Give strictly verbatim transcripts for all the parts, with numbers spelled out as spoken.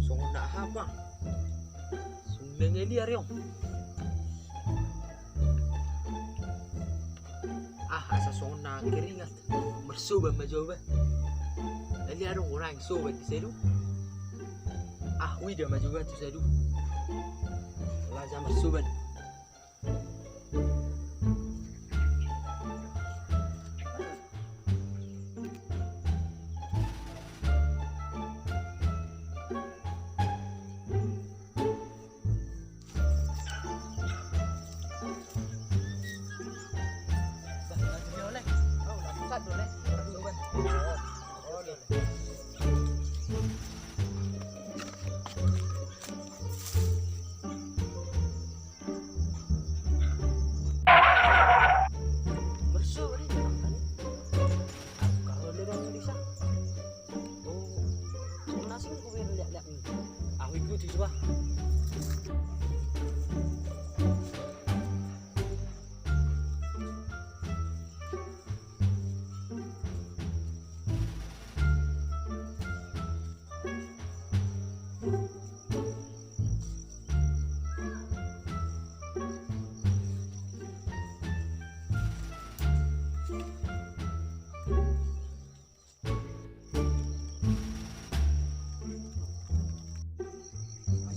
Songon na aha, Bang? Songon na ngeli ari on. Ah, asa songon na keringat. Marsoban ma jo au ba. Ngeli adong urang soban di sadun. Ah, huida ma jo au ba tu sadun. Laja marsoban. Berso, beri makan. Aku kalau dia orang bisa. Oh, nasi ku beri lihat-lihat ni. Aku ikuti coba.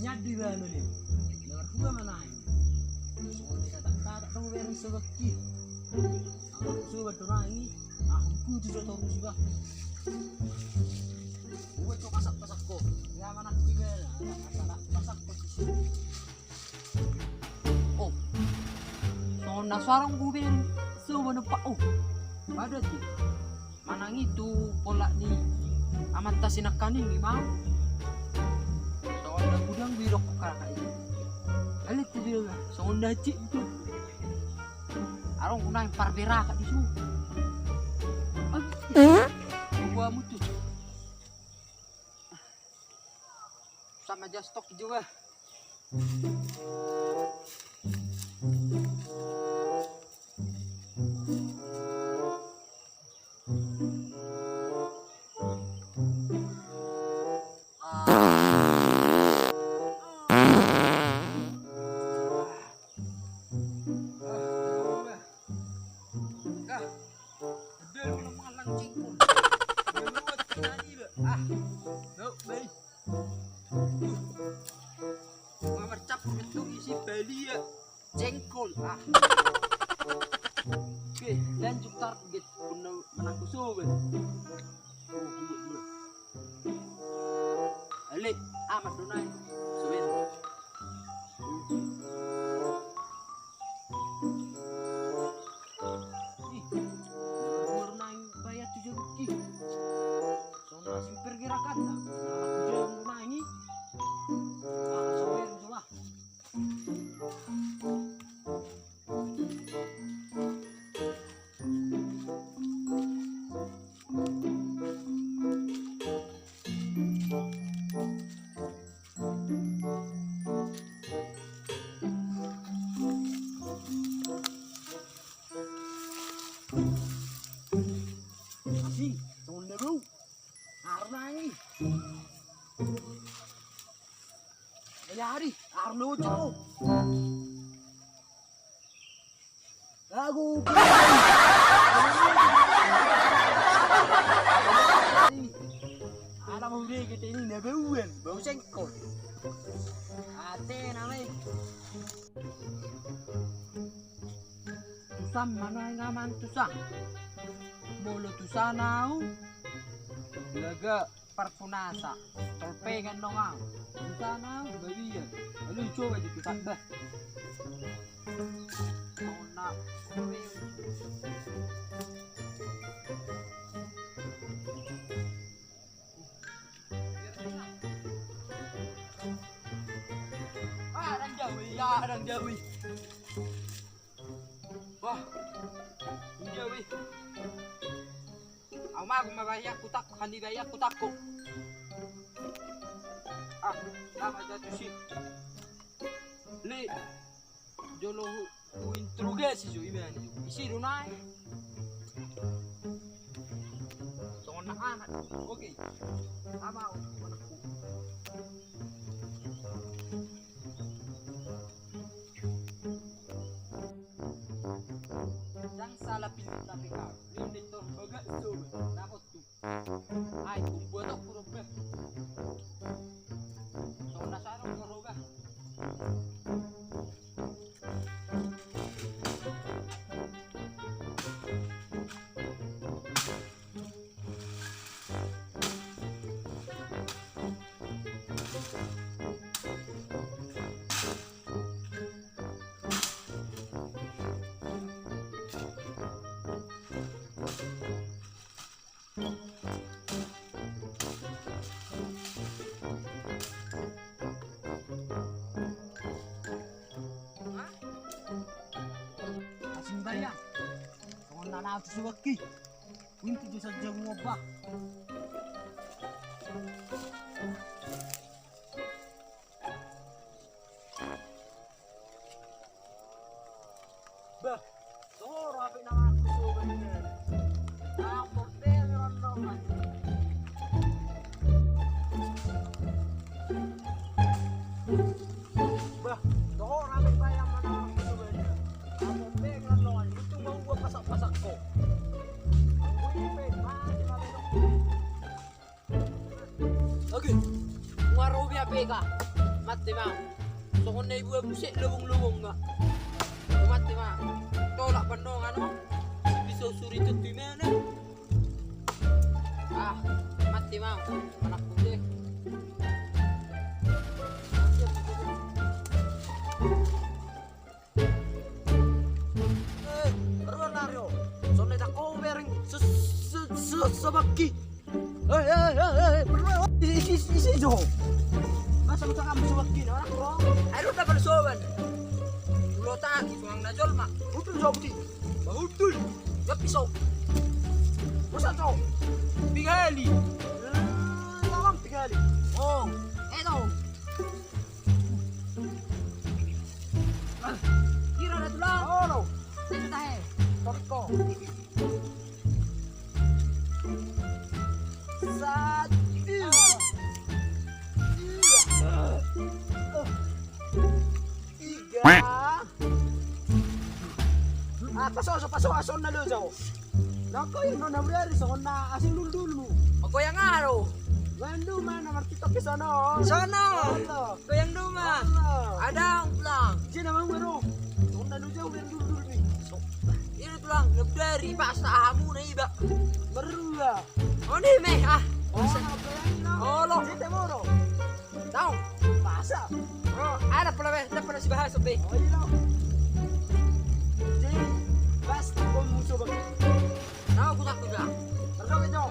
Manyandi ba nolem. Na marhua ma nai. Songon dikatakan-katakan do bereng sobakki. Songon sobat do nai. Aku ikuti jo torus ba. Buat ko pasak-pasak ko. Ya mana aku iba. Pasak-pasak ko. Oh. Songon na so adong hubereng soba na pa, oh. Pada tu manang i tu pola ni amanta si nangkaning i ma. Songon na godang bidok kakak i. Alai tu dia songon na cik tu. Adong unang parberakat di su. Gua mutu. Sama ja stok juga. Marcampur itu isi balia jengkol. Ah. Oke, lanjut target. Menang ku sobat. Oh, dua, dua. Ale, amat do nai. Sobat. Ih, nomor nai bayar tujuh ruki. Songon na sing pergerakan na. Tujuh ruki nai. Ah, sobat, coba. Asing, songon na bau. Arnai. Ayari, Arno jo. Aku. Ala mau deh kita ini na bauan, bau sengkol. Ate namai. Tusan ma nai ngaman tusan. Molo tusan au. Laga. Parpunasa, tolpengan nongang. Di sana bagian. Lalu coba di tutak bah. Nona. Ah, orang jauh ya, orang jauh. Wah. Iya weh. Au mago ma bahian kutakko, handi bahian kutakko. Ah, nama jatuh si. Le, jolo hu, hu interogasi jo ima ni. Isi do nai. Songon na anak. Oke. Ama au manakku. Aku suwaki. Inti jo saja ngobah. Bah, toho ro ape nama aku suwaki. Apa pe rondongan. Bah, toho ro ape bayang mana aku suwaki. Apa pe rondongan. Itu mau gua pasak-pasak ko. Aku ini pe, mati, mati. Oke. Muaro be ape ka. Mate ma. Songon na ibu-ibu se lobong-lobong ma. Mate ma. Tolak pandongan o. Bisa suri tentu imana. Ah, mate ma. Mana kude. Eh, ruan nario. Sonde tak kau bereng. Sus, sus, sus, sabaki. Eh, eh, eh, eh, ruan. Isi, isi, isi, jo. Masa lu cakap sabaki, nah, ruan. Ayo, tak perlu soban. Lu tak, suang najol, mak. Utul, jo, budi. Utul. Ya, pisau. Masa, jo. Tiga kali. Eh, lawan tiga kali. Oh, eh, tau. Kira ada tulang. Olo. Itu tahe. Toko. Satu. Dua. Tiga. Ah, paso, paso, paso, paso na lo jauh. Nako yang nona berari songon na asing dulu dulu. Aku yang aro. Bandu mana marti tapi sono. Sono. Halo. Goyang doma. Halo. Ada pulang. Jena mau baru. Songon na lo jauh yang dulu dulu ni. So. Ini tulang ngebdari pas ahamu na iba. Berua. Oh ni me ah. Oh, apa yang lo? Olo. Jete moro. Tau. Masa? Oh, ada pula be, ada pula si bahas be. Oh iya. Jadi, pas kau musuh bang. Tau, aku takut lah. Terjoget jo.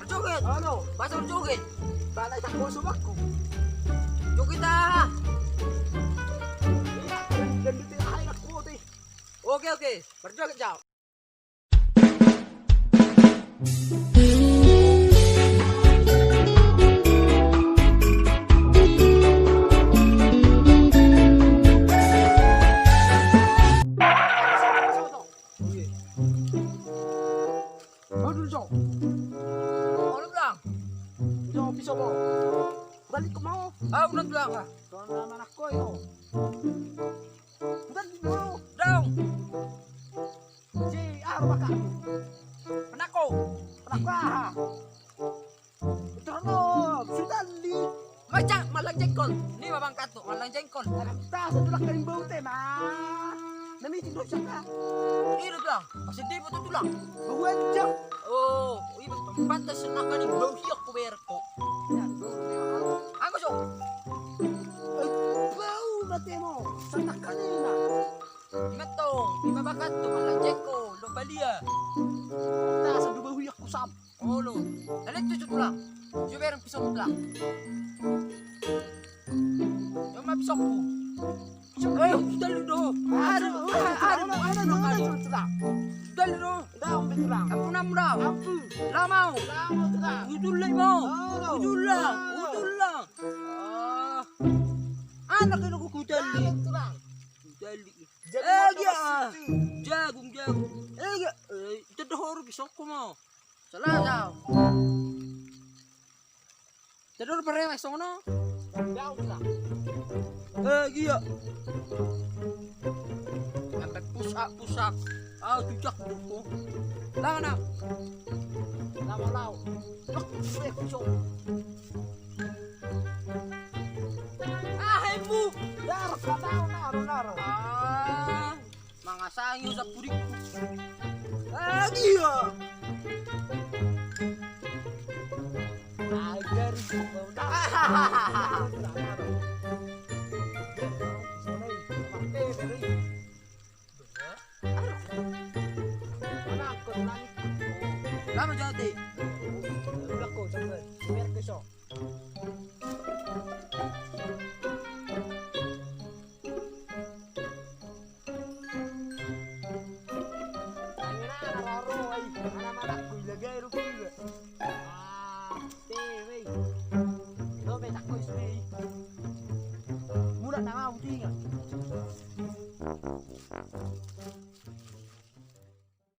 Terjoget. Halo. Pas terjoget. Balai tak musuh aku. Joget ah. Iya, dan di tengah air aku teh. Oke oke, terjoget jo. Aduh, Jo. Aduh, Bang. Jo, pisau, Bang. Balik ke mau. Ah, udah, Bang. Kau nama anak kau, yo. Bukan di bawah. Dong. Si, ah, maka. Penako. Penako, ah. Betul, no. Sudah li. Macam malang jengkol. Ini babang katuk, malang jengkol. Anak tas, itu lah kain bau teh, nah. Nami itu dosa, kah? Iya, Bang. Masih di foto tulang. Bau aja. Oh, iya, pantas nak kali bau hiak ku bayar kok. Ya, bau. Aku, so. Eh, bau mate mo. Sanak kali, nah. Ima tong, ima bakat tu malang jengkol, lo balia. Dasar do bahu ya kusam. Olo. Ada tu tulang. Coba yang pisau tulang. Cuma pisauku. Eh, sudah lu do. Aduh, aduh, aduh, aduh, aduh. Sudah lu do. Ampun, ampun, ampun. Lama. Lama tulang. Udul lagi mau. Udul lah, udul lah. Ah. Anak ini ku kutali. Kutali. Jagung, eh, iya. Jagung, jagung. Eh, iya. Eh, cedok horo pisauku mau. Salah, salah. Cedok horo parewa songono. Daun lah. Eh, iya. Sampai push up, push up. Ah, tujak buku. Lah, mana? Lama lau. Lek, lek, pisau. Ah, hemu. Dar, kadang, dar, dar. Ah, mangasangi usap pudingku. Ah, dia. Agar. Lama jati. Udah kau coba. Biar kesok. Mulak na nga utingan.